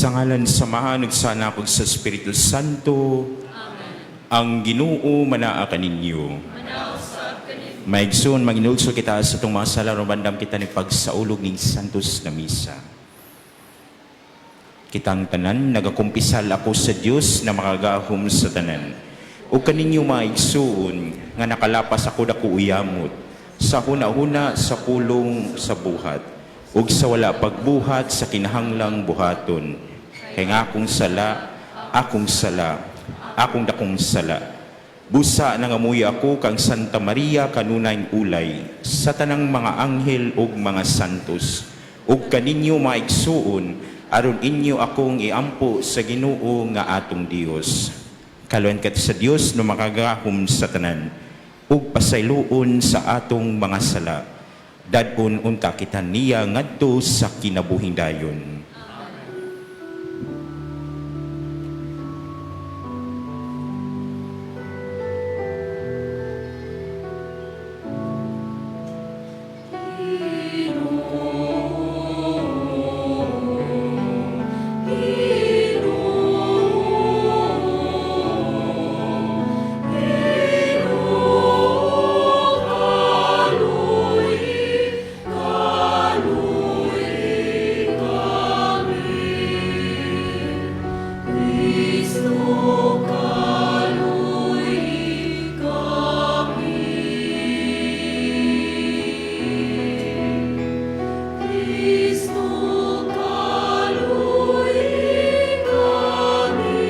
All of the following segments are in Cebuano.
Sa ngalan sa Amahan, ug sa Anak, ug sa Espiritu Santo. Amen. Ang Ginoo manaa kaninyo. Mga igsoon, manginulsol kita sa atong mga sala, rumandam kita ni pagsaulog ning Santos na Misa. Kitang tanan, nagakumpisal ako sa Dios na makagahom sa tanan. Ug kaninyo, mga igsoon, nga nakalapas ako dako uyamot, sa huna-huna, sa pulong, sa buhat, ug sa wala pagbuhat sa kinahanglang buhaton. Kay nga akong sala, akong sala, akong dakong sala. Busa nangamuyo ako kang Santa Maria kanunayng ulay, sa tanang mga anghel ug mga santos, ug kaninyo, mga igsuon, aron inyo akong iampo sa Ginoo nga atong Dios. Kaluyahon kita sa Dios no makagahom sa tanan, ug pasayloon sa atong mga sala. Dad-on unta kita niya ngadto sa kinabuhing dayon. Kristo, kaluy-i kami. Kristo, kaluy-i kami.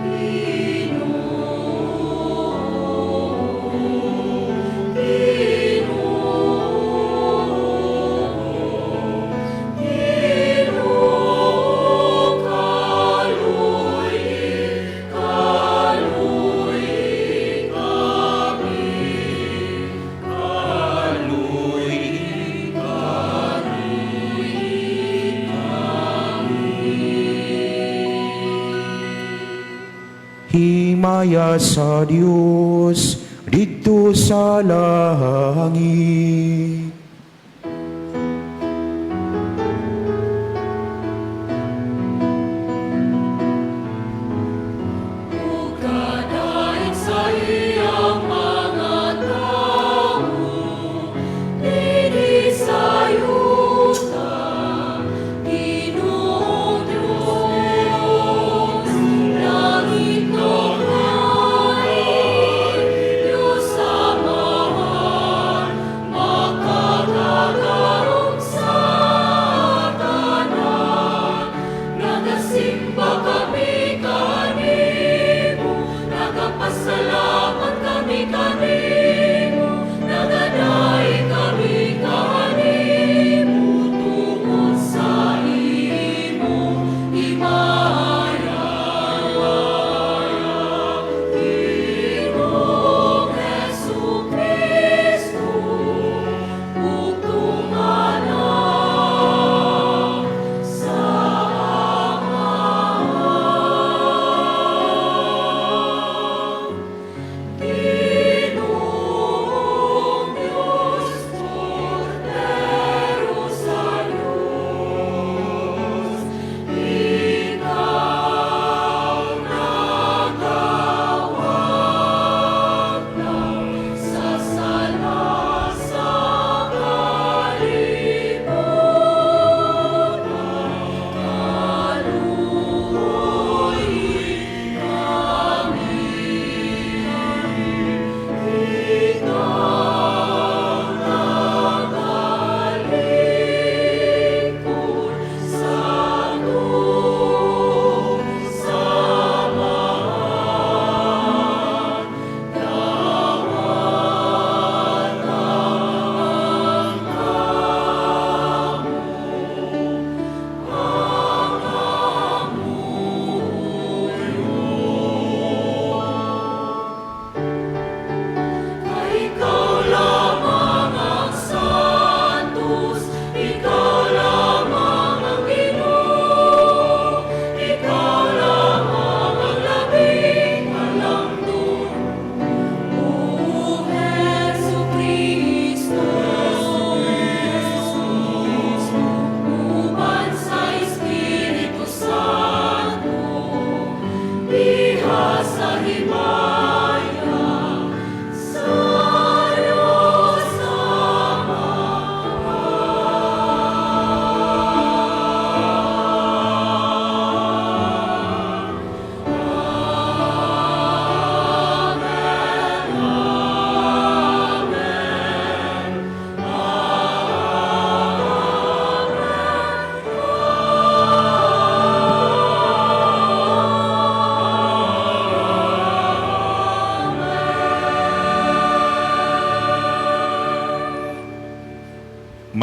Ginoo, Ginoo, Ginoo, kaluy-i, kaluy-i kami. Kaluy-i Kaluy-i kami. Himaya sa Dios didto sa langit. Ug kadaig sa iyang mga tawo dinhi sa yuta, Ginoong Diyos, langit ug langit, Diyos Amahan,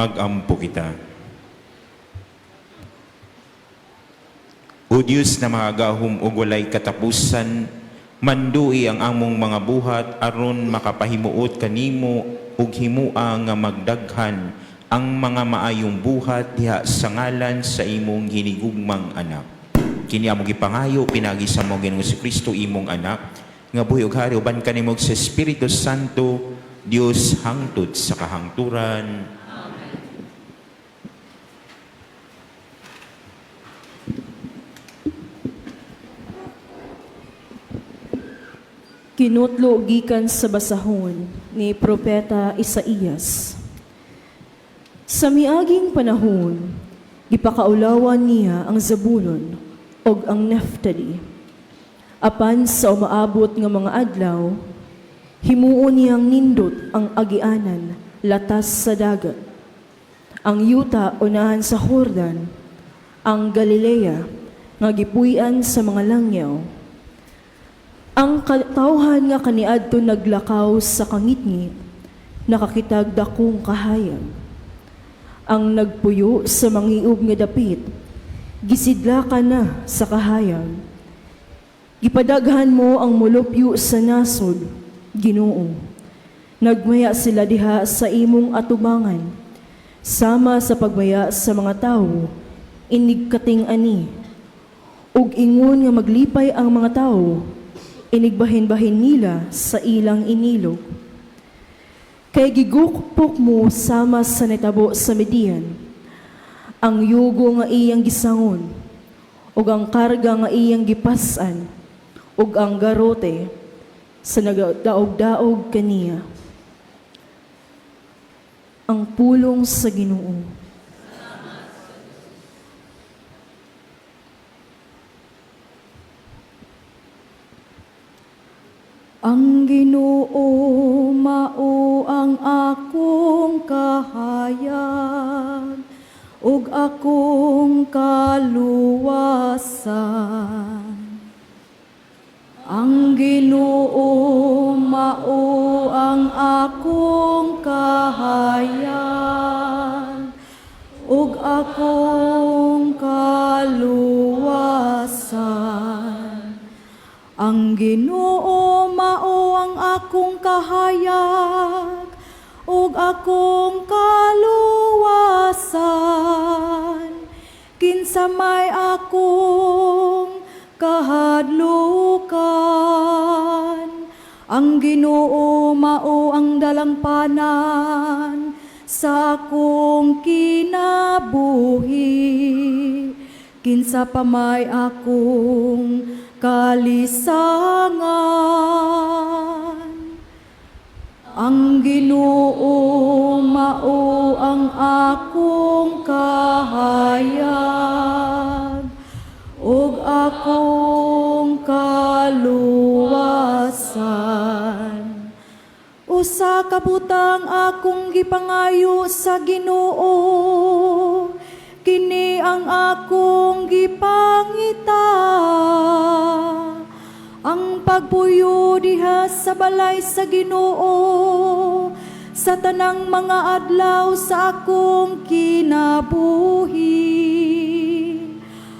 Magampo kita. O Diyos na makagagahom ug walay katapusan, mandui ang among mga buhat aron makapahimuot kanimo ug himua nga magdaghan ang mga maayong buhat diha sa ngalan sa imong hinigugmang anak. Kini among gipangayo pinaagi sa among Ginoong Kristo, imong anak, nga buhi ug hari uban kanimo sa Espiritu Santo, Dios, hangtod sa kahangturan. Kinutlo gikan sa basahon ni Propeta Isaías. Sa miaging panahon, gipakaulawan niya ang Zabulon ug ang Neftali. Apan sa umaabot nga mga adlaw, himuon niyang nindot ang agianan latas sa dagat. Ang yuta unahan sa Jordan, ang Galilea nga gipuy-an sa mga langyaw. Ang katawhan nga kaniadto naglakaw sa kangitngit, nakakitag dakong kahayag. Ang nagpuyo sa mangiub nga dapit, gisidlakan na sa kahayag. Gipadaghan mo ang molupyo sa nasod, Ginoo. Nagmaya sila diha sa imong atubangan, sama sa pagmaya sa mga tawo, inigkating-ani. Ug ingon nga maglipay ang mga tawo, inigbahin-bahin nila sa ilang inilog. Kay gigukpok mo sama sa nitabo sa Midian, ang yugo nga iyang gisangon, ug ang karga nga iyang gipas-an, ug ang garote sa nagdaog-daog kaniya. Ang pulong sa Ginoo. Ang Ginoo mao ang akong kahayag ug akong kaluwasan. Ang Ginoo mao ang akong kahayag ug akong kaluwasan. Ang Ginoo mao ang akong kahayag ug akong kaluwasan. Kinsa may akong kahadlukan? Ang Ginoo mao ang dalangpanan sa akong kinabuhi. Kinsa pa may akong kalisangan? Ang Ginoo mao ang akong kahayag ug akong kaluwasan. Usa ka butang akong gipangayo sa Ginoo, kini ang akong gipangita, ang pagpuyo diha sa balay sa Ginoo sa tanang mga adlaw sa akong kinabuhi,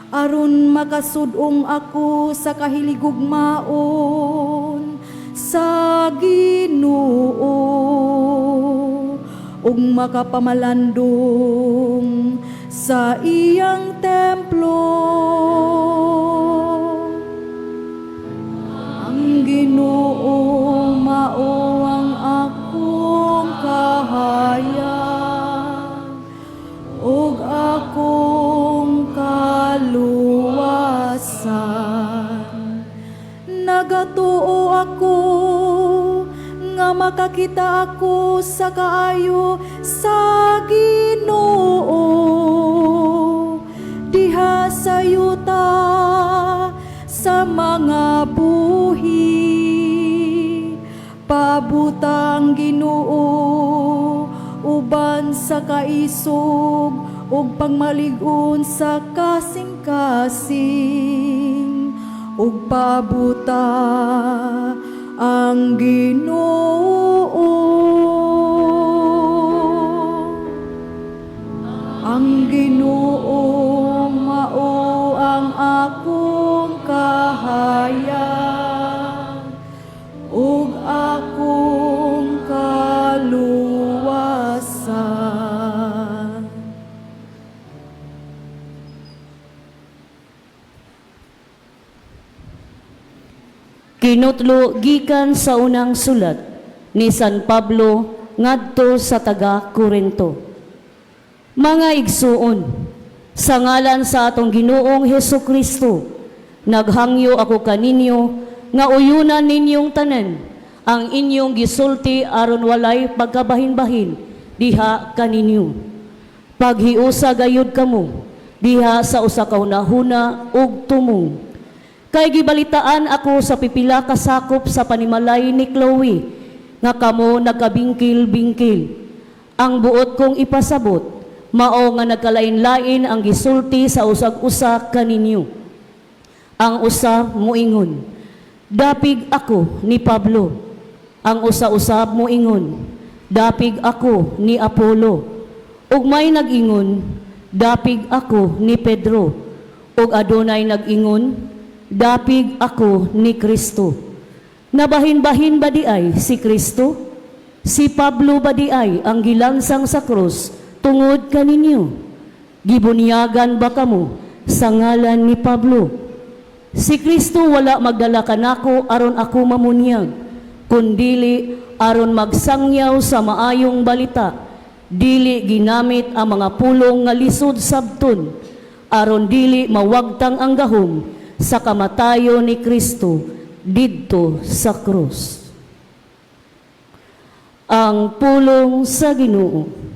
aron makasud-ong ako sa kahiligugmaon sa Ginoo ug makapamalandong sa iyang templo. Ang Ginoo mao ang akong kahayag ug akong kaluwasan. Nagatuo ako nga makakita ako sa kaayo sa Ginoo diha sa yuta sa mga buhi. Paabutang Ginoo uban sa kaisog ug pagmalig-on sa kasing-kasing, ug paabuta ang Ginoo. Ang Ginoo mao ang akong kahayag ug akong kaluwasan. Kinutlo gikan sa unang sulat ni San Pablo ngadto sa taga Korinto. Mga igsuon, sa ngalan sa atong Ginoong Hesus Kristo, naghangyo ako kaninyo nga uyunan ninyong tanan ang inyong gisulti aron walay pagkabahin-bahin diha kaninyo. Paghiusa gayud kamo diha sa usa ka hunahuna ug tumong. Kay gibalitaan ako sa pipila ka sakop sa panimalay ni Chloe nga kamo nagkabingkil-bingkil. Ang buot kong ipasabot, mao nga nagkalain-lain ang gisulti sa usag-usa kaninyo. Ang usa muingon, "Dapig ako ni Pablo." Ang usa-usab muingon, "Dapig ako ni Apollo." Ug may nag-ingon, "Dapig ako ni Pedro." Ug adunay nag-ingon, "Dapig ako ni Kristo." Nabahin-bahin ba di ay si Kristo? Si Pablo ba di ay ang gilansang sa krus tungod kaninyo? Gibunyagan ba kamo sa ngalan ni Pablo? Si Kristo wala magdala kanako aron ako mamunyag, kundili aron magsangyaw sa maayong balita. Dili ginamit ang mga pulong nga lisod sabton, aron dili mawagtang ang gahom sa kamatayon ni Kristo didto sa krus. Ang pulong sa Ginoo.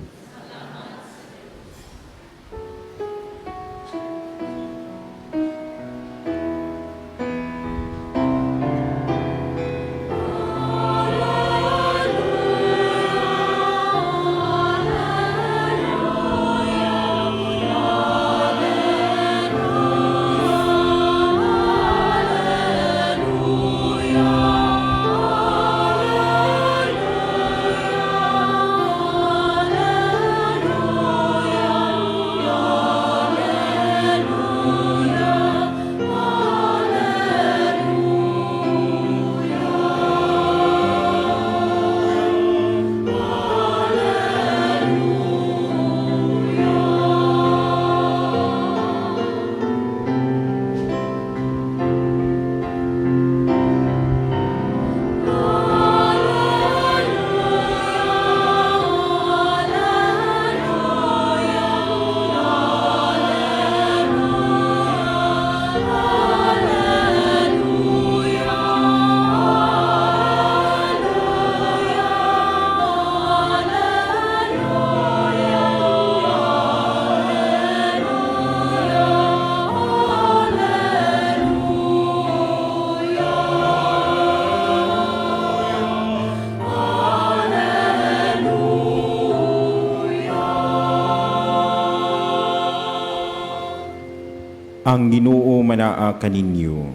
Ang Ginoo manaa kaninyo.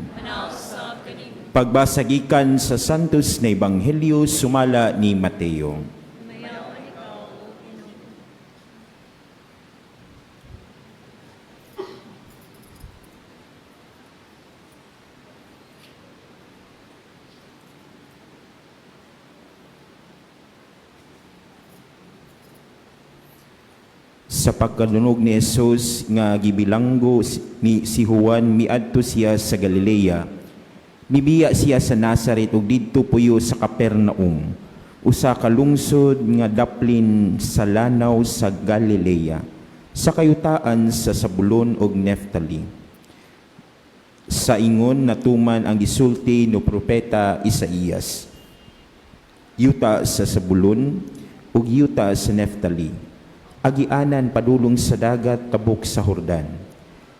Pagbasa gikan sa Santos na Ebanghelyo sumala ni Mateo. Sa pagkalunog ni Jesus nga gibilanggo ni si Juan, miadto siya sa Galilea. Mibiya siya sa Nazaret ug didto puyo sa Capernaum, usa ka lungsod nga daplin sa lanaw sa Galilea, sa kayutaan sa Zabulon ug Neftali. Sa ingon natuman ang gisulti no propeta Isaías. Yuta sa Zabulon ug yuta sa Neftali, agianan padulong sa dagat tabok sa Hordan,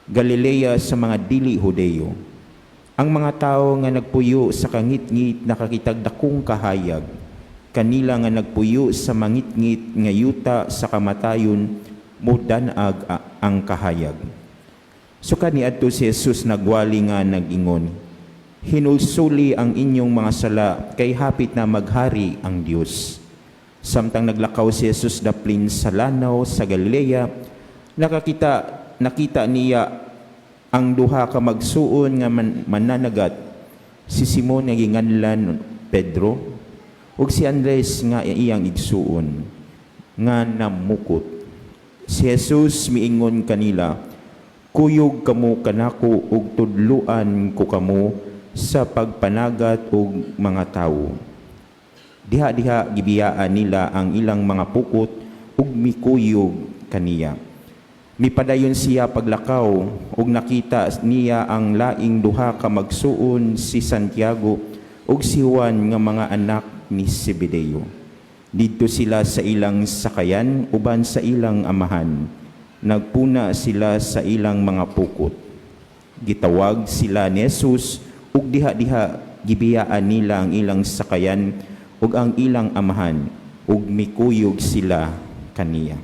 Galilea sa mga dili Hudeyo. Ang mga tawo nga nagpuyo sa kangitngit nakakitag dakong kahayag. Kanila nga nagpuyo sa mangitngit nga yuta sa kamatayon, mudanag ang kahayag. So kaniadto si Jesus nagwali nga nag-ingon, "Hinulsuli ang inyong mga sala, kay hapit na maghari ang Dios." Samtang naglakaw si Jesus daplin sa lanaw sa Galilea, Nakita niya ang duha ka magsuon nga mananagat, si Simon nga ginganlan Pedro ug si Andres nga iyang igsuon nga namukot. Si Jesus miingon kanila, "Kuyog kamo kanako ug tudluan ko kamo sa pagpanagat og mga tawo." Diha-diha gibiyaan nila ang ilang mga pukot ug mikuyog kaniya. Mipadayon siya paglakaw ug nakita niya ang laing duha ka magsuon, si Santiago ug si Juan nga mga anak ni Zebedeo. Didto sila sa ilang sakayan uban sa ilang amahan. Nagpuna sila sa ilang mga pukot. Gitawag sila ni Jesus ug diha-diha gibiyaan nila ang ilang sakayan ug ang ilang amahan ug mikuyog sila kaniya.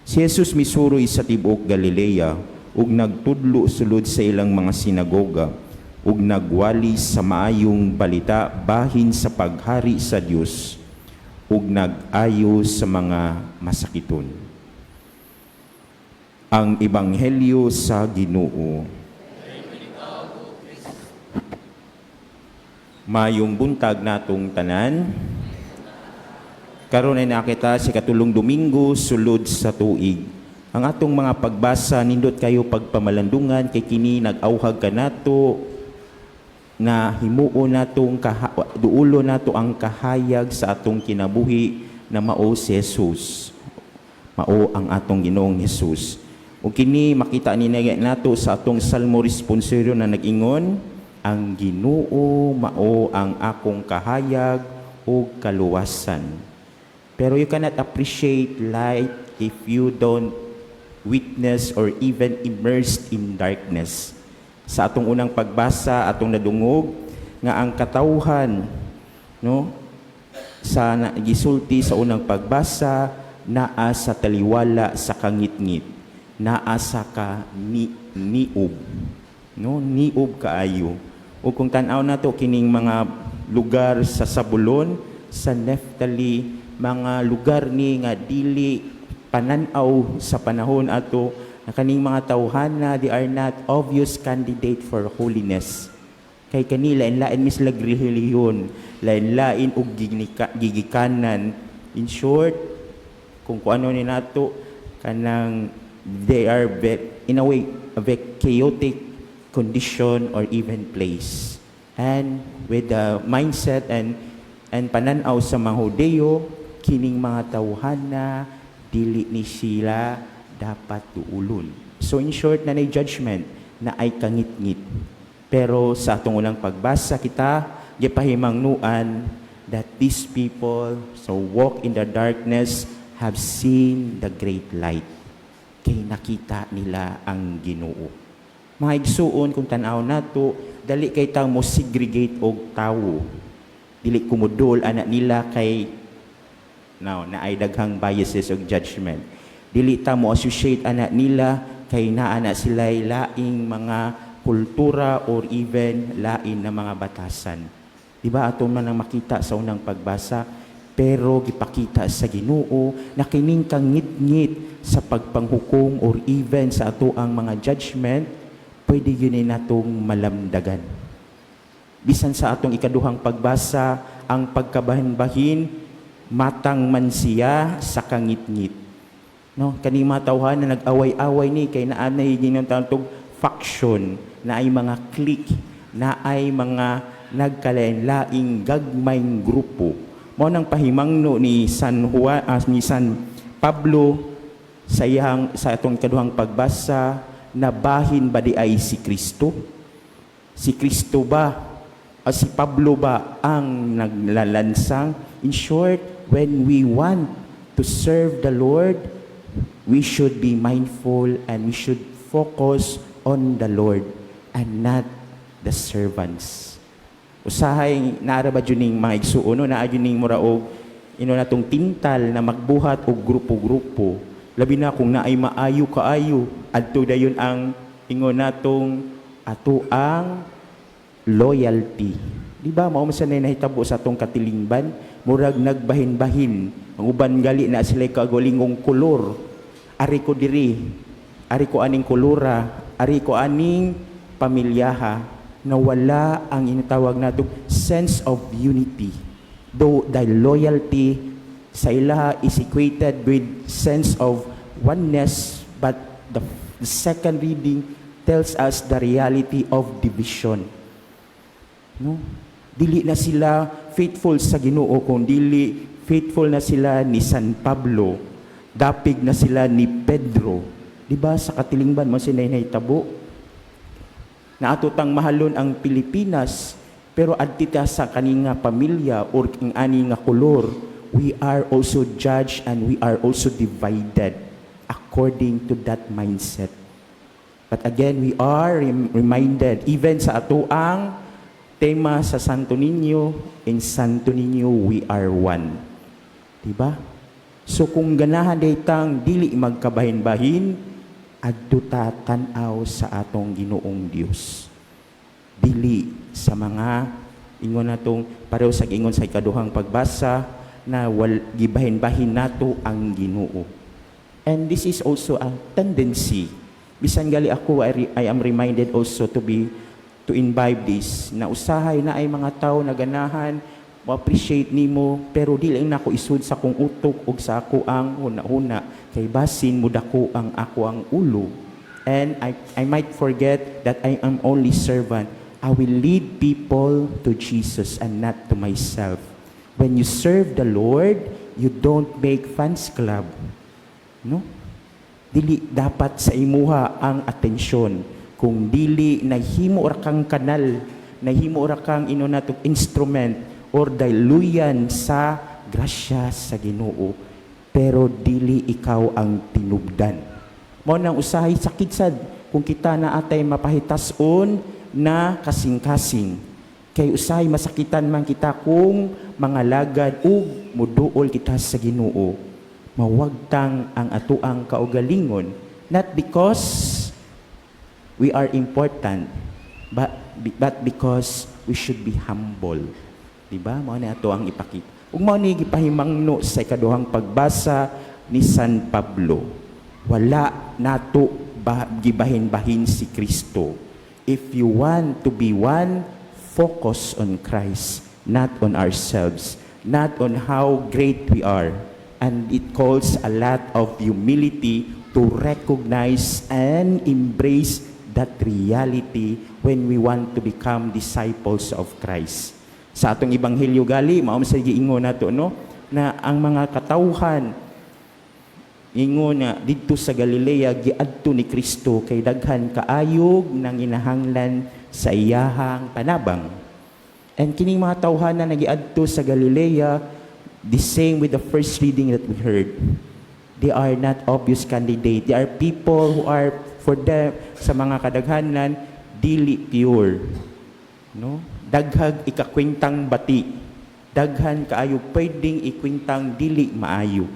Si Jesus misuroy sa tibuok Galilea ug nagtudlo sulod sa ilang mga sinagoga ug nagwali sa maayong balita bahin sa paghari sa Dios ug nag-ayo sa mga masakiton. Ang Ebanghelyo sa Ginoo. Mayong buntag natong tanan. Karon ay nakita sa 3 Domingo sulod sa tuig. Ang atong mga pagbasa, nindot kayo pagpamalandungan kay kini nag-awhag kanato na himuon natong duulo nato ang kahayag sa atong kinabuhi na mao si Jesus. Mao ang atong Ginoong Hesus. Ug kini makita ni nato sa atong Salmo responsorio na nag-ingon, "Ang Ginoo mao ang akong kahayag ug kaluwasan." Pero you cannot appreciate light if you don't witness or even immersed in darkness. Sa atong unang pagbasa, atong nadungog nga ang katawhan, no, sa gisulti sa unang pagbasa, naa sa taliwala sa kangitngit, naa sa ka ni, niub, no, niub kaayo. O kung tan-aw nato kining mga lugar sa Zabulon, sa Neftali, mga lugar ni nga dili panan-aw sa panahon ato na kaning mga tawhana, they are not obvious candidate for holiness. Kay kanila lain mis relihiyon, lain-lain og gigikanan. In short, kung ano ni nato kanang they are in a way a very chaotic condition or even place. And with the mindset and pananaw sa mga Hudeo, kining mga tawhana dili ni sila dapat duulon. So in short, na judgment na ay kangitngit. Pero sa atong unang pagbasa kita, gipahimangnuan that these people so walk in the darkness have seen the great light. Kay nakita nila ang Ginoo. Mga igsuon, kung tan-aw nato, dali kay tang mo segregate og tawo. Dili kumudol ana nila kay now na ay daghang biases og judgment. Dili ta mo associate ana nila kay naa na sila laing mga kultura or even lain na mga batasan. Di ba ato man ang makita sa unang pagbasa, pero gipakita sa Ginoo na kining kangitngit sa pagpanghukom or even sa ato ang mga judgment, pwede yun ay natong malamdagan. Bisan sa atong ikaduhang pagbasa, ang pagkabahin-bahin, matang man siya sa kangitngit. No, kani mga tawhan na nag-away-away ni kay naanay ginatawag faction, na ay mga clique, na ay mga nagkalain-laing gagmayng grupo. Mao nang pahimangno ni San Juan, ni San Pablo sa atong ikaduhang pagbasa na bahin ba di ay si Kristo? Si Kristo ba o si Pablo ba ang naglalansang? In short, when we want to serve the Lord, we should be mindful and we should focus on the Lord and not the servants. Usahay naara ba jud ning mga igsuon, no, naa jud ning mura og ino natong tintal na magbuhat og grupo-grupo, labi na kung naay maayo kaayo, adto dayon ang ingon natong ato ang loyalty. Di ba mao man sa nahitabo sa atong katilingban, murag nagbahin-bahin. Ang uban gali na sila kagulingong kolor. Ari ko diri, ari ko aning kulura, ari ko aning pamilyaha, na wala ang inatawag nato sense of unity. Though the loyalty sa ilaha is equated with sense of oneness, but the second reading tells us the reality of division. No? Dili na sila faithful sa Ginoo kung dili faithful na sila ni San Pablo. Dapig na sila ni Pedro. Di ba sa katilingban mo sila nahitabo? Na ato tang mahalon ang Pilipinas, pero adti ta sa kani nga pamilya or ang ani nga kolor, we are also judged and we are also divided according to that mindset. But again, we are reminded, even sa atoang tema sa Santo Niño, in Santo Niño, we are one. Diba? So kung ganahan tang dili magkabahin-bahin, adto ta tan-aw sa atong Ginoong Dios. Dili sa mga ingon natong pareho sa ingon sa ikaduhang pagbasa na wal, gibahin-bahin nato ang Ginoo. And this is also a tendency. Bisan gali ako, I am reminded also to imbibe this na usahay na ay mga tao na ganahan mo appreciate nimo, pero dili lang nako isud sa akong utok ug sa ako ang huna-huna kay basin mudako ang ako ang ulo and I might forget that I am only servant. I will lead people to Jesus and not to myself. When you serve the Lord, you don't make fans club, no? Dili dapat sa imuha ang atensyon kung dili nahimo ra kang kanal, nahimo ra kang ino nato instrument or daluyan sa grasya sa Ginoo, pero dili ikaw ang tinubdan. Mao nang usahay sakit sad kung kita na atay mapahitason na kasing-kasing kay usahay masakitan man kita kung mga lagad ug muduol kita sa Ginoo, mawagtang ang atoang kaugalingon, not because we are important but because we should be humble. Di ba? Mao ni ato ang ipakita ug mao ni gipahimangno sa ikaduhang pagbasa ni San Pablo. Wala nato ba, gibahin-bahin si Kristo. If you want to be one, focus on Christ, not on ourselves, not on how great we are. And it calls a lot of humility to recognize and embrace that reality when we want to become disciples of Christ. Sa atong ebanghelyo gali, mao man sa giingon nato, no, na ang mga katawhan ingon nga didto sa Galilea giadto ni Kristo kay daghan kaayog nang inahanglan sa iyahang panabang. And kining mga tawhan na nagiadto sa Galilea, the same with the first reading that we heard. They are not obvious candidate. They are people who are, for them, sa mga kadaghanan, dili pure. No? Daghag ikakwentang bati. Daghan kaayo pwedeng ikwentang dili maayo.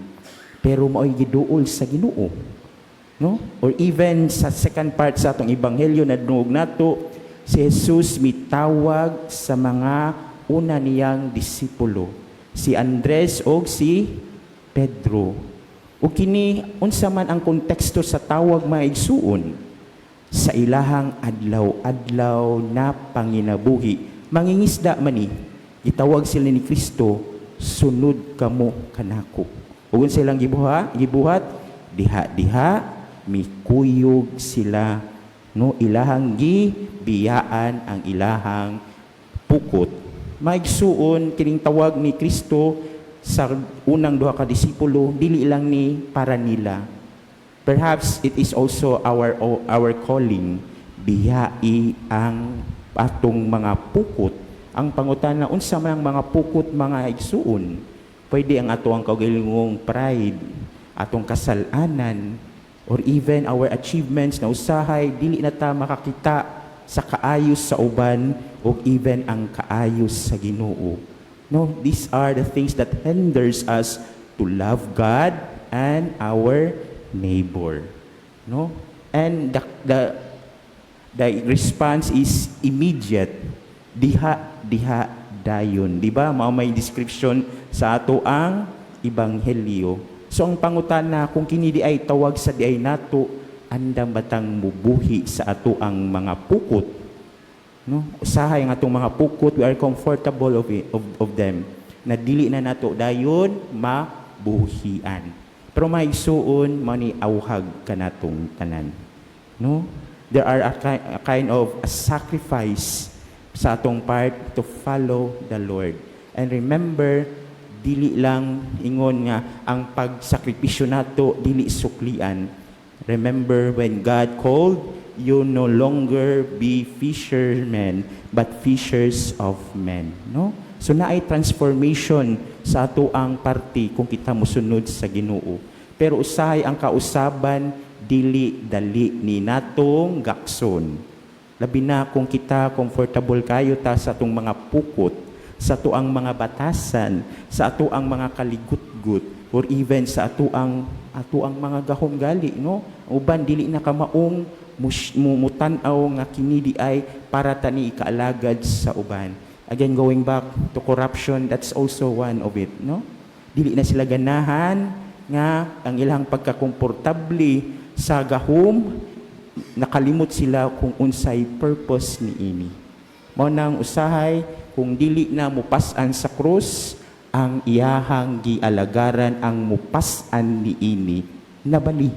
Pero mao'y giduol sa Ginoo. No? Or even sa second part sa atong ebanghelyo na dungog nato, si Jesus mitawag sa mga una niyang disipulo, si Andres og si Pedro. Ug kini, unsa man ang konteksto sa tawag, mga igsuon? Sa ilahang adlaw-adlaw na panginabuhi. Mangingisda man ni, gitawag sila ni Kristo, "Sunod kamo kanako." Ug unsa ilang gibuhat? Diha-diha mikuyog sila, no, ilahang gibiyaan ang ilahang pukot. Maigsuon, kining tawag ni Kristo sa unang duha ka disipulo, dili lang ni para nila. Perhaps it is also our calling. Biyai ang atong mga pukot. Ang pangutana, unsa man ang mga pukot, mga igsuon? Pwede ang ato ang kaugalingong pride, atong kasalanan, or even our achievements na usahay dili na ta makakita sa kaayos sa uban o even ang kaayos sa Ginoo. No, these are the things that hinders us to love God and our neighbor. No? And the response is immediate. Diha diha dayon, di ba? Mao may description sa ato ang ebanghelyo. So ang pangutana, kung kini diay tawag sa diay nato, andam batang mubuhi sa ato ang mga pukot, no? Usahay ang atong mga pukot, we are comfortable of them na dili na nato dayon mabuhian. Pero mga igsuon, mao ni awhag kanatong tanan, no? There are a kind of a sacrifice sa atong part to follow the Lord. And remember, dili lang ingon nga ang pagsakripisyo nato dili suklian. Remember, when God called you, no longer be fishermen but fishers of men, no? So naay transformation sa ato ang parti kung kita mosunod sa Ginoo. Pero usahay ang kausaban, dili dali ni natong gakson, labi na kung kita comfortable kayo ta sa atong mga pukot, sa ato ang mga batasan, sa ato ang mga kaligutgut, or even sa ato ang mga gahom gali, no? Ang uban dili na kamaong mutan-aw nga kini di ay para tani ikaalagad sa uban. Again, going back to corruption, that's also one of it, no? Dili na sila ganahan nga ang ilang pagkakomportable sa gahom, nakalimot sila kung unsay purpose ni ini. Mao nang usahay kung dili na mupas-an sa krus ang iyahang gialagaran, ang mupas-an ni ini nabali,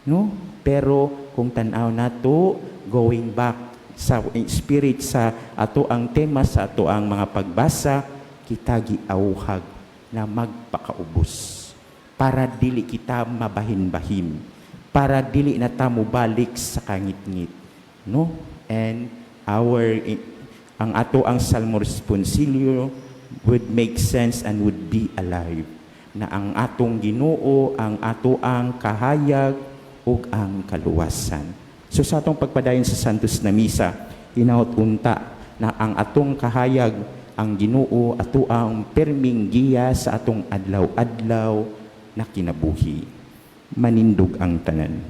no? Pero kung tan-aw nato, going back sa spirit sa ato ang tema, sa ato ang mga pagbasa, kita giawhag na magpakaubos para dili kita mabahin-bahin, para dili na ta mobalik sa kangitngit, no? And our ang ato ang Salmo Responsilyo would make sense and would be alive na ang atong Ginoo ang ato ang kahayag ug ang kaluwasan. So sa atong pagpadayon sa Santos na Misa, hinaot unta na ang atong kahayag, ang Ginoo, ato ang perming giya sa atong adlaw-adlaw na kinabuhi. Manindog ang tanan.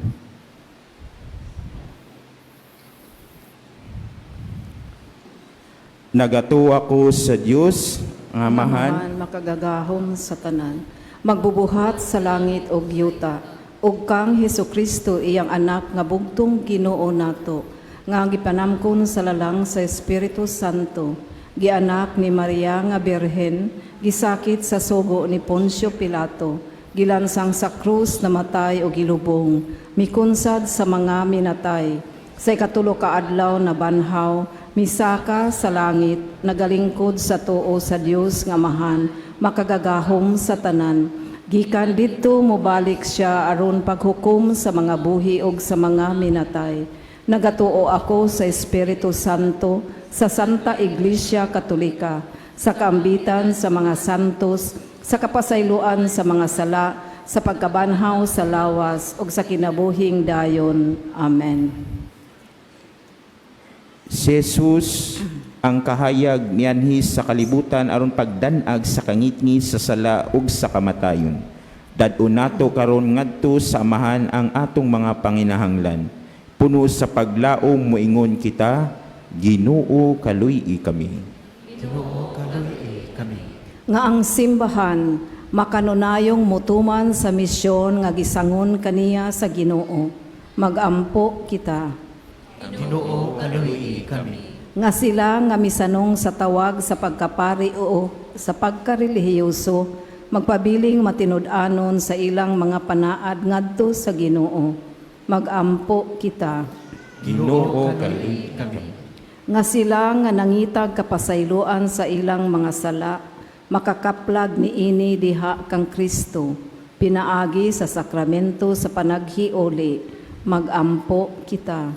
Nagatuo ako sa Dios nga Amahan, Amahan, makagagahom sa tanan, magbubuhat sa langit ug yuta, ug kang Hesus Kristo, iyang anak nga bugtong Ginoo nato, nga gipanamkon sa lalang sa Espiritu Santo, gianak ni Maria nga Birhen, gisakit sa sugo ni Poncio Pilato, gilansang sa krus, namatay ug gilubong, mikunsad sa mga minatay, sa ikatulo ka adlaw nabanhaw, misaka sa langit, nagalingkod sa tuo sa Dios nga Amahan, makagagahom sa tanan. Gikan didto mobalik siya aron paghukom sa mga buhi ug sa mga minatay. Nagatuo ako sa Espiritu Santo, sa Santa Iglesia Katolika, sa kaambitan sa mga santos, sa kapasayloan sa mga sala, sa pagkabanhaw sa lawas ug sa kinabuhing dayon. Amen. Si Jesus ang kahayag nianhi sa kalibutan aron pagdanag sa kangitngit sa sala ug sa kamatayon. Dad-on nato karon ngadto sa Amahan ang atong mga panginahanglan. Puno sa paglaom moingon kita, Ginoo, kaluy-i kami. Ginoo, kaluy-i kami. Nga ang simbahan makanunayong mutuman sa misyon nga gisangon kaniya sa Ginoo. Magampo kita. Ginoo, kaluy-i kami. Nga sila nga misanong sa tawag sa pagkapari o sa pagkarelihiyoso magpabiling matinud-anon sa ilang mga panaad ngadto sa Ginoo. Magampo kita. Ginoo, kaluy-i kami. Nga sila nga nangitag kapasayloan sa ilang mga sala makakaplag niini diha kang Kristo pinaagi sa sakramento sa panaghiuli. Magampo kita.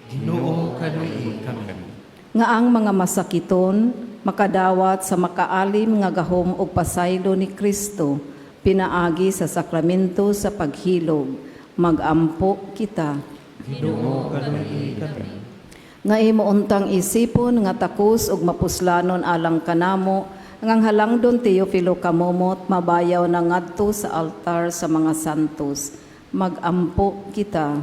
Ginoo, kaluy-i kami. Nga ang mga masakiton makadawat sa makaalim nga gahom og pasaylo ni Kristo pinaagi sa sakramento sa paghilog. Magampo kita. Ginoo, kaluy-i kami. Nga imo untang isipon nga takos ug mapuslanon alang kanamo nga ang halangdon Teofilo Camomot mabayaw na ngadto sa altar sa mga santos. Magampo kita.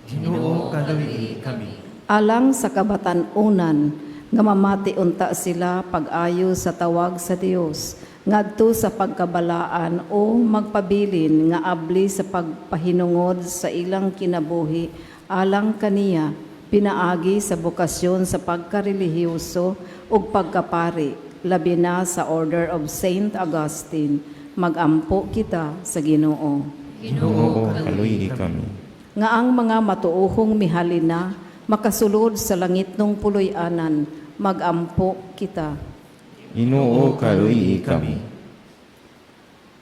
Ginoo, kaluy-i kami. Alang sa kabatan-unan nga mamati unta sila pag-ayo sa tawag sa Dios. Ngadto sa pagkabalaan o magpabilin nga abli sa pagpahinungod sa ilang kinabuhi alang kaniya pinaagi sa bokasyon sa pagkarelihiyoso ug pagkapari, labi na sa Order of Saint Augustine. Magampo kita sa Ginoo. Ginoo, kaluyi kami. Nga ang mga matuohong mihalina makasulod sa langitnong puloy-anan, magampo kita. Ginoo, kaluyi kami.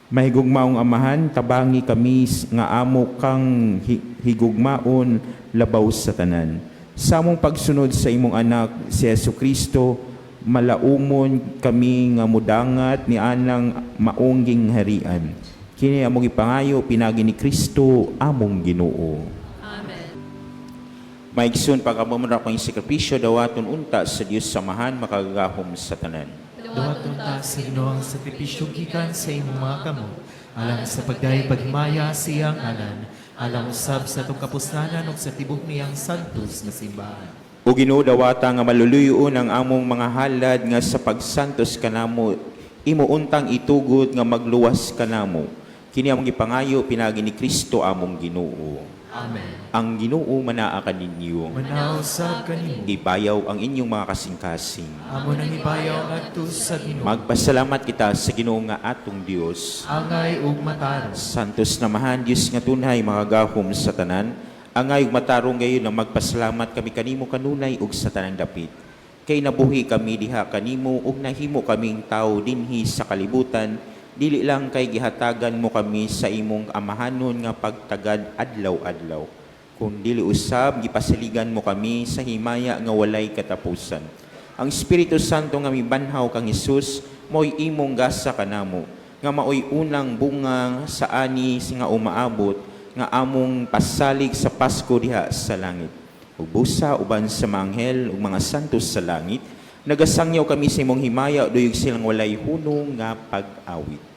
Mahigugmaong Amahan, tabangi kami nga amo kang higugmaon labaw sa tanan. Sa among pagsunod sa imong anak, si Yesu Kristo, malaumon kami nga mudangat ni anang maong gingharian. Kini among ipangayo pinagi ni Kristo among Ginoo. Amen. Maigsoon pag-amo ra kong sakripisyo dawaton unta sa Dios Samahan makagagahom sa tanan. Duhaton ta sa Ginoo ang sakripisyo gikan sa imong mga kamot, alang sa pagdayon paghimaya sa iyang ngalan, alang usab sa atong kapuslanan ug sa tibok niyang santos nga simbahan. O Ginoo, dawata nga maluluyon ang among mga halad nga sa pagsantos kanamo imo untang itugot nga magluwas kanamo. Kini among gipangayo pinagi ni Kristo among Ginoo. Amen. Ang Ginoo manaa kaninyo. Manaw usab kanimo. Ibayaw ang inyong mga kasing-kasing. Amo nang ibayaw ngadto sa Ginoo. Magpasalamat kita sa Ginoo nga atong Dios. Angay ug matarong. Santos namahan, Dios nga tunay, makagahom sa tanan, angay ug matarong gayon na magpasalamat kami kanimo kanunay ug sa tanang dapit. Kay nabuhi kami diha kanimo ug nahimo kaming tawo dinhi sa kalibutan, dili lang kay gihatagan mo kami sa imong amahanon nga pagtagad adlaw-adlaw, kun dili usab gipasaligan mo kami sa himaya nga walay katapusan. Ang Espiritu Santo nga mibanhaw kang Hesus, mo'y imong gasa kanamo, nga maoy unang bunga sa ani nga umaabot, nga among pasalig sa Pasko diha sa langit. Ug busa uban sa mga anghel ug mga santos sa langit, nagasangyaw kami sa imong himaya, duyog silang walay hunong nga pag-awit.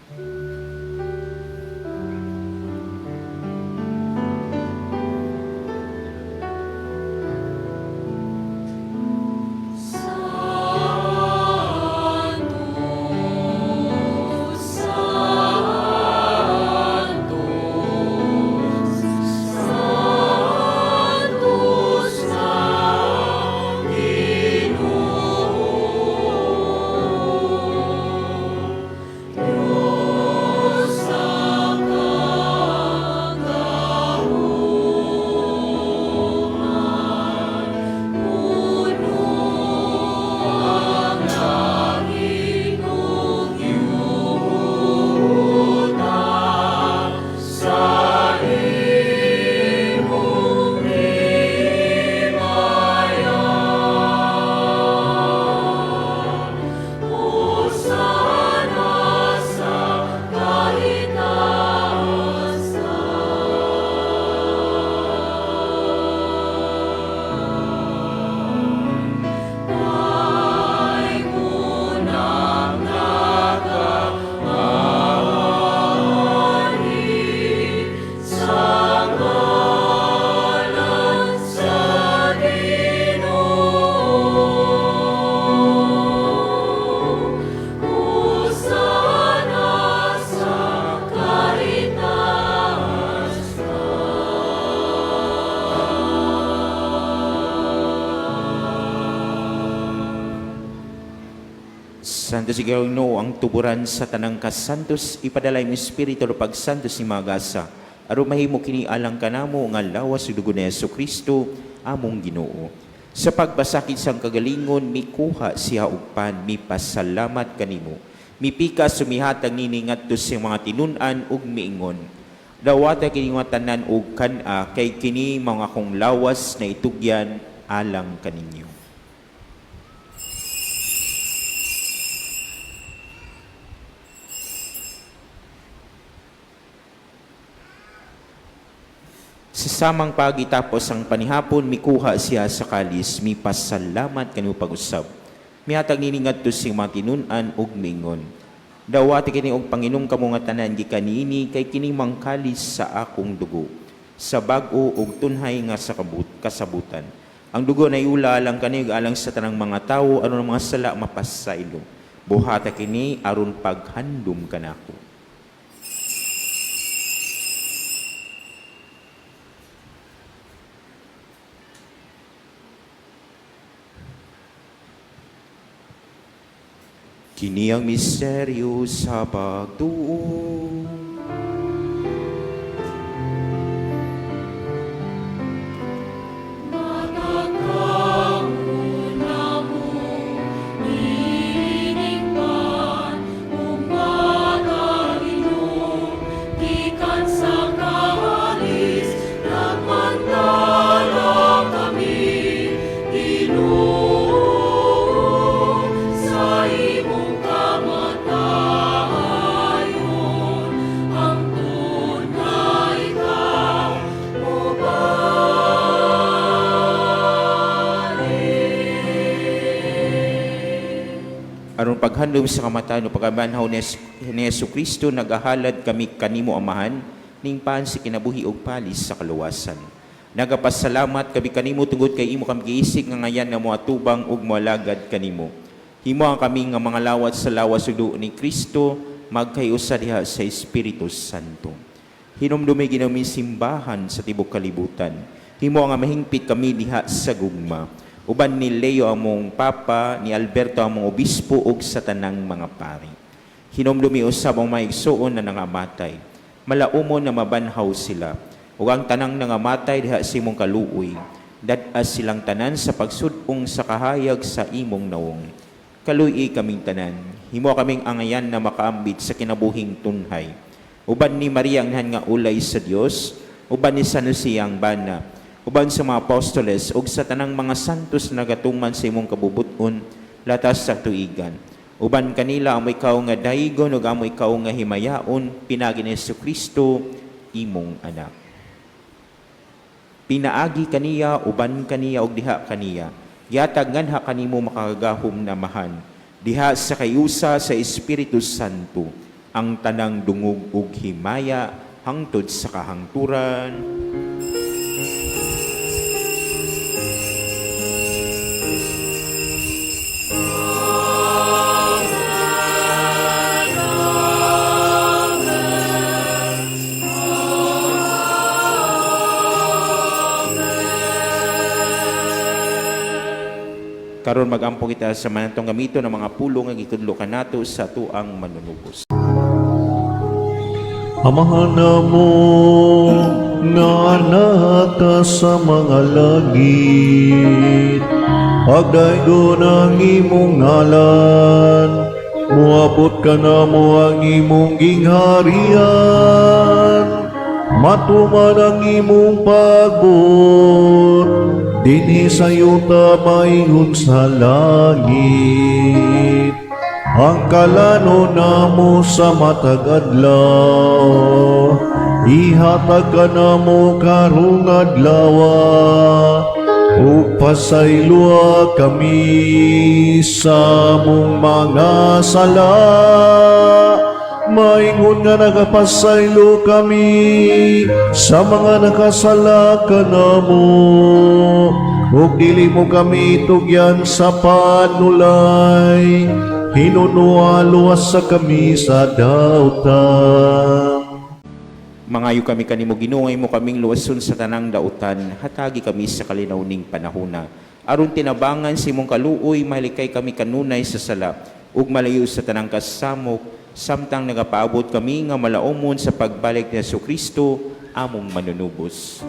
Santo si Ginoo ang tuburan sa tanang kasantos, ipadala imong Espiritu aron pagsantos ni mga gasa. Aron mahimo kini alang kanamo nga lawas ug dugo ni Hesus Kristo among Ginoo. Sa pagpasakit sang kagalingon, mikuha siya og pan, mipasalamat kanimo. Mipikas sumihatag nini ngadto sa mga tinun-an ug miingon. Dawata kini nga tanan og kan-a, kay kini mga akong lawas na itugyan alang kaninyo. Sa samang pagitapos ang panihapon, mikuha siya sa kalis, mipasalamat kanimo pag-usab. Mihatag nini ngadto sa mga tinun-an ug miingon. Dawati kini og panginom kamo nga tanan gikan niini, kay kini mangkalis sa akong dugo, sa bag-o ug tunhay nga sa kasabutan. Ang dugo na iula alang kaniyo alang sa tanang mga tawo aron ang mga sala mapasaylo. Buhata kini aron paghandom kanako. Kini ang misteryo sa pagtuo. Gikan sa kalis, nagmandala kami, Ginoo, sa imong kamatayon, hangtod na ikaw Aron paghandom sa kamatayon o pagkabanhaw ni Hesus Kristo, nagahalad kami kanimo Amahan ning paan sa kinabuhi ug palis sa kaluwasan. Nagapasalamat kami kanimo tungod kay imo kami giisig nga ngayan nga moatubang ug moalagad kanimo. Himo ang kami nga mga lawat sa lawas ug dugo ni Kristo magkayusa diha sa Espiritu Santo. Hinumdumi Ginoo simbahan sa tibok kalibutan. Himo nga mahingpit kami diha sa gugma. Uban ni Leo among Papa, ni Alberto among Obispo ug sa tanang mga pari. Hinumdumi usab ang mga igsuon na nangamatay. Malaumon na mabanhaw sila. Ug ang tanang nangamatay diha sa imong kaluoy. Dad-as silang tanan sa pagsud-ong sa kahayag sa imong nawong. Kaluy kaming tanan. Himo kaming angayan na makaambit sa kinabuhing tunhay. Uban ni Maria ang nga ulay sa Dios, uban ni San Jose ang bana, uban sa mga apostoles ug sa tanang mga santos na nagatuman sa imong kabubut-on latas sa tuigan. Uban kanila amo ikaw nga daygon ug amo ikaw nga himayaon pinaagi ni Kristo imong anak. Pinaagi kaniya, uban kaniya ug diha kaniya. Gihatag nganha kanimo makagagahom na Amahan. Diha sa kayusa sa Espiritu Santo ang tanang dungog ug himaya hangtod sa kahangturan. Karon magampo kita sa manantong gamito ng mga pulong nga gitudlo kanato sa tuang manunubos. Amahan namo nga naka sa mga langit, Pagdaygon ang imong ngalan, Muabot ka namo ang imong gingharian, Matuman ang imong pagbuot, Dinhi sa yuta maingon sa langit. Ang kalano namo sa matag adlaw, ihatag ka namo karong adlaw, ug pasayloa kami sa among mga sala. Maingon nga nagapasaylo kami sa mga nakasala kanamo. Ug dili mo kami tugyan sa panulay, hinunoa luwas sa kami sa dautan. Mangayo kami kanimo Ginoo nga imo kaming luwason sa tanang dautan, hatagi kami sa kalinaw ning panahona. Aron tinabangan sa imong kaluoy, malikay kami kanunay sa sala ug malayo sa tanang kasamok samtang nagapaabot kami nga malaumon sa pagbalik ni Kristo among manunubos.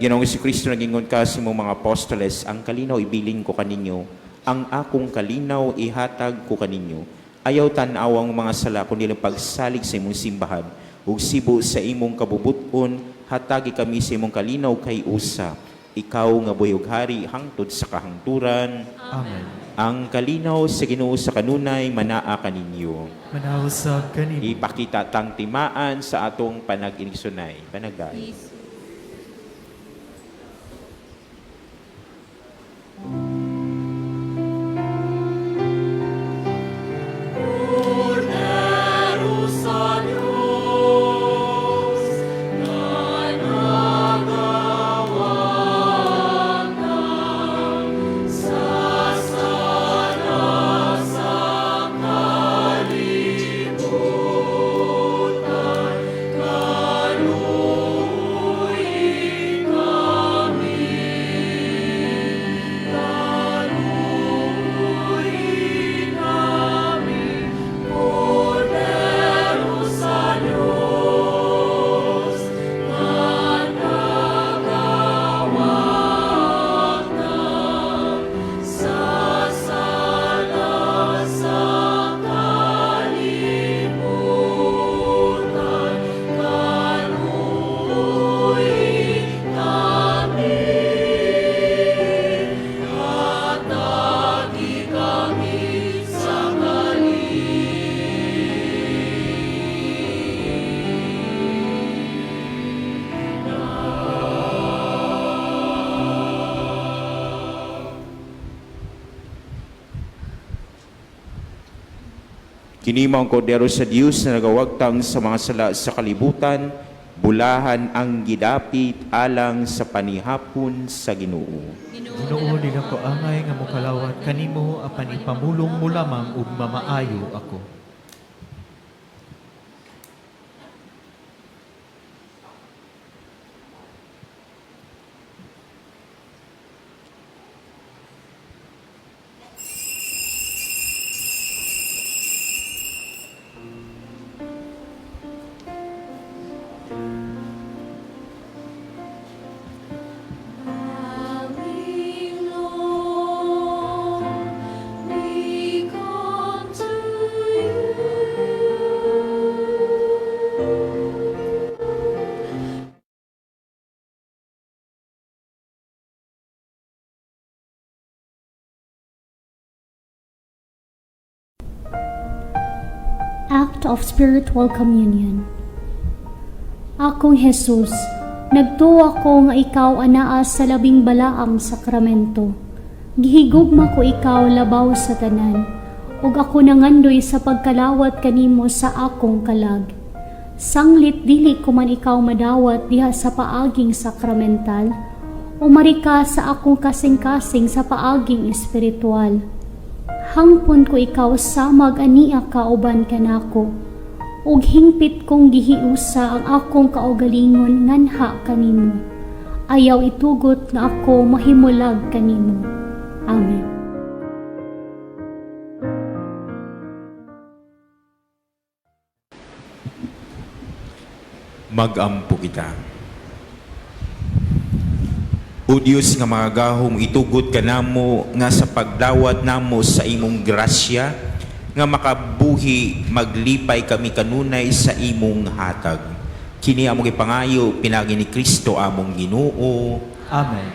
Ginoong Kristo, nagingon ka sa imong mga apostoles, ang kalinaw ibilin ko kaninyo, ang akong kalinaw ihatag ko kaninyo. Ayaw tan-aw ang mga sala kundi lang pagsalig sa imong simbahan ug sibo sa imong kabubut-on, hatagi kami sa imong kalinaw kay usa. Ikaw nga buhi ug hari hangtod sa kahangturan. Amen. Ang kalinaw sa Ginoo sa kanunay manaa kaninyo. Manausab kanimo. Ipakita tang timaan sa atong panag-inigsunay. Panagdayon. Kordero sa Diyos na nagawata sa sala sa kalibutan, kaluoy kami, kaluoy kami, Kordero sa Diyos na nagawata sa sala sa kalibutan, kaluoy kami, hatagi kami sa Kini mao ang kordero sa Dios na nagawagtang sa mga sala sa kalibutan, bulahan ang gidapit alang sa panihapon sa Ginoo. Ginoo, dili ko angay nga mokalawat kanimo apan ipamulong mo lamang ug mamaayo ako. Bowing low, we come to you. Act of Spiritual Communion. Akong Jesus, nagtuwa ko nga ikaw anaa sa labing balaang sakramento. Gihigugma ko ikaw labaw sa tanan, ug ako nangandoy sa pagkalawat kanimo sa akong kalag. Sanglit dili ko man ikaw madawat diha sa paaging sakramental, umari ka sa akong kasing-kasing sa paaging espiritual. Hangpon ko ikaw samag ania kauban kanako. Ug hingpit kong gihiusa ang akong kaugalingon nganha kanimo. Ayaw itugot nga ako mahimulag kanimo. Amen. Magampo kita. O Dios nga magagahom, itugot ka namo nga sa pagdawat namo sa imong grasya nga makabuhi maglipay kami kanunay sa imong hatag. Kini among ipangayo pinagi ni Kristo among Ginoo. Amen.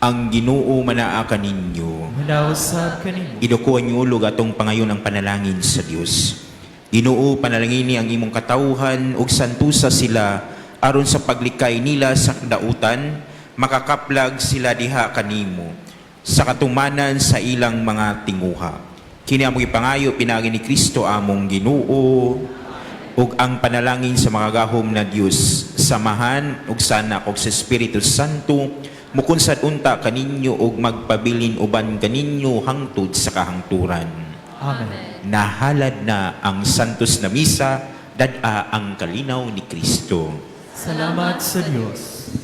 Ang Ginoo manaa kaninyo. Manausab kanimo. Idukuan niyo ulog atong pangayon ang panalangin sa Dios. Ginoo, panalangini ang imong katawhan ug santusa sila aron sa paglikay nila sa dautan, makakaplag sila diha kanimo sa katumanan sa ilang mga tinguha. Kini among ipangayo pinaagi ni Kristo among Ginoo ug ang panalangin sa mga gahom na Dios samahan ug sana og sa Espiritu Santo mukunsad unta kaninyo ug magpabilin uban kaninyo hangtod sa kahangturan. Amen. Nahalad na ang santos na misa, dad-a ang kalinaw ni Kristo. Salamat sa Dios.